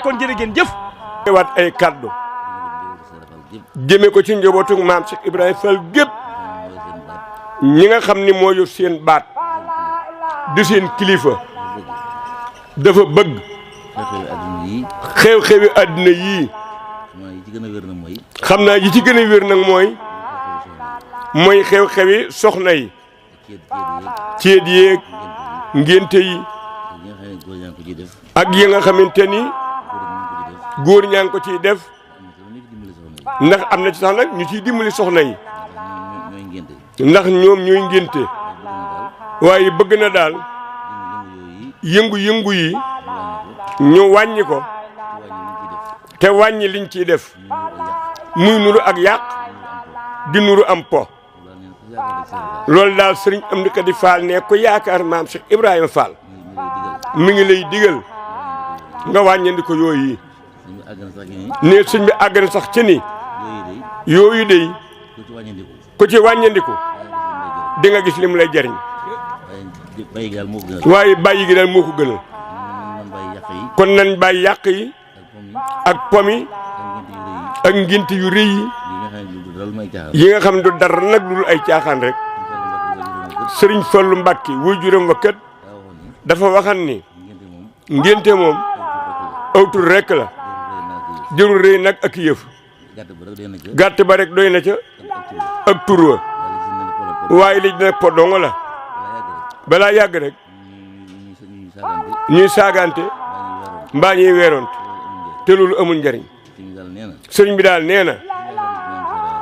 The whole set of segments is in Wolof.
kon jërë ngeen jëf. waat ay kaddu jëme ko ci njabootu maam Cheikh Ibrahima Fall gépp ñi nga xam ni moo yor seen baat di seen kilifa dafa bëgg xew-xewi àdduna yii xam naa yi ci gën a wér nag mooy xew-xewi soxna yi ceet yéeg ngénte yi ak yi nga xamante ni góor ñaa ngi ko ciy def ndax am na ci sax nag ñu ciy dimbali soxna yi ndax ñoom ñooy ngénte waaye bëgg na daal yëngu-yëngu yi ñu wàññi ko te wàññi liñ ciy def muy nuru ak yàq di nuru am po loolu daal sëriñ Amdi Khady Fall ne ko yaakaar maam Cheikh Ibrahima Fall mi ngi lay digal nga wàññandi ko yooyu ne sëñ bi àgg na sax ci ni yooyu dey ku ci wàññandiku di nga gis lim lay jariñ waaye bàyyi gi daal moo ko gënal kon nañ bàyyi yàq yi ak pomi ak ngint yu rëy yi nga xam ne du dara nag lu dul ay caaxaan rek sëriñ Fallu Mbàkke wuy juróom wa kët dafa waxan ni ngénte moom awtul rek la jërul rëy nag ak yëf gàtt ba rek doy na ca ak tur wa waaye li dina po dongo la balaa yàgg rek ñuy saagante mbaa ñuy weeroonte te loolu amul njariñ sëriñ bi daal nee na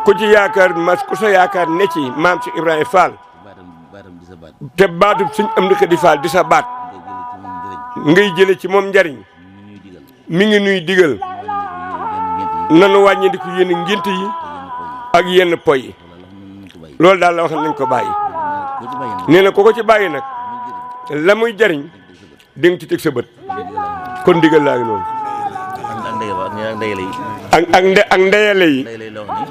ku ci yaakaar mas ku sa yaakaar ne ci maam ci Ibrahima Fall te baatub sëñ Amdi Khady Fall di sa baat ngay jële ci moom njariñ mi ngi nuy digal nanu wàññandiku yenn ngént yi ak yenn poy yi loolu daal la wax nañ ko bàyyi nee na ko ci bàyyi nag la muy jariñ di nga ci teg sa bët kon digal laa ngi noonu ak ndeyale yi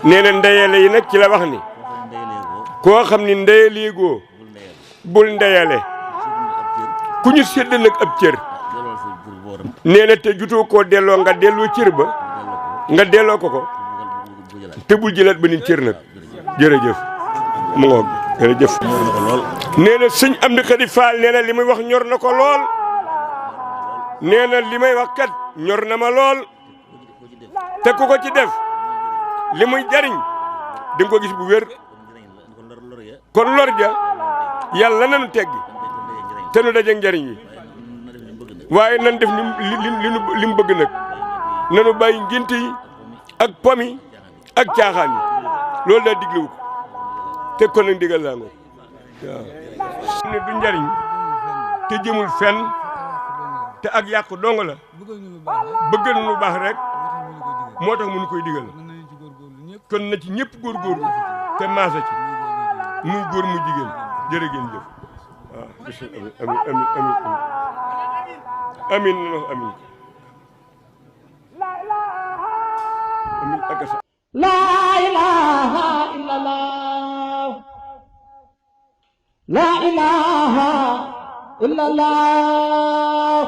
nee na ndeyale yi nag ci la wax ni koo xam ni ndeyaleegoo bul ndeyale ku ñu sédd nag ab cër nee na te jutoo koo delloo nga delloo cër ba nga delloo ko te bul jëlaat ba ni cër nag jërëjëf mu ngoog jërëjëf nee na sëñ Amdi Khady Fall nee na li muy wax ñor na ko lool nee na li may wax kat ñor na ma lool te ku ko ci def li muy jariñ di nga ko gis bu wér kon lor ja yàlla nanu teggi te nu daje njariñ yi waaye nan def li mu bëgg nag nanu bàyyi ngénte yi ak pomi ak caaxaan yi loolu daa diglewu ko te kon nag digal laa ngo waaw ne du njariñ te jëmul fenn te ak yàqu dong la bëggal nu baax rek moo tax mënu koy digal kon na ci ñëpp góorgóorlu te maasa ci muy góor mu jigéen jërë ngeen jëf waaw bismillah amin amin akasa la ilaha illallah la ilaha illallah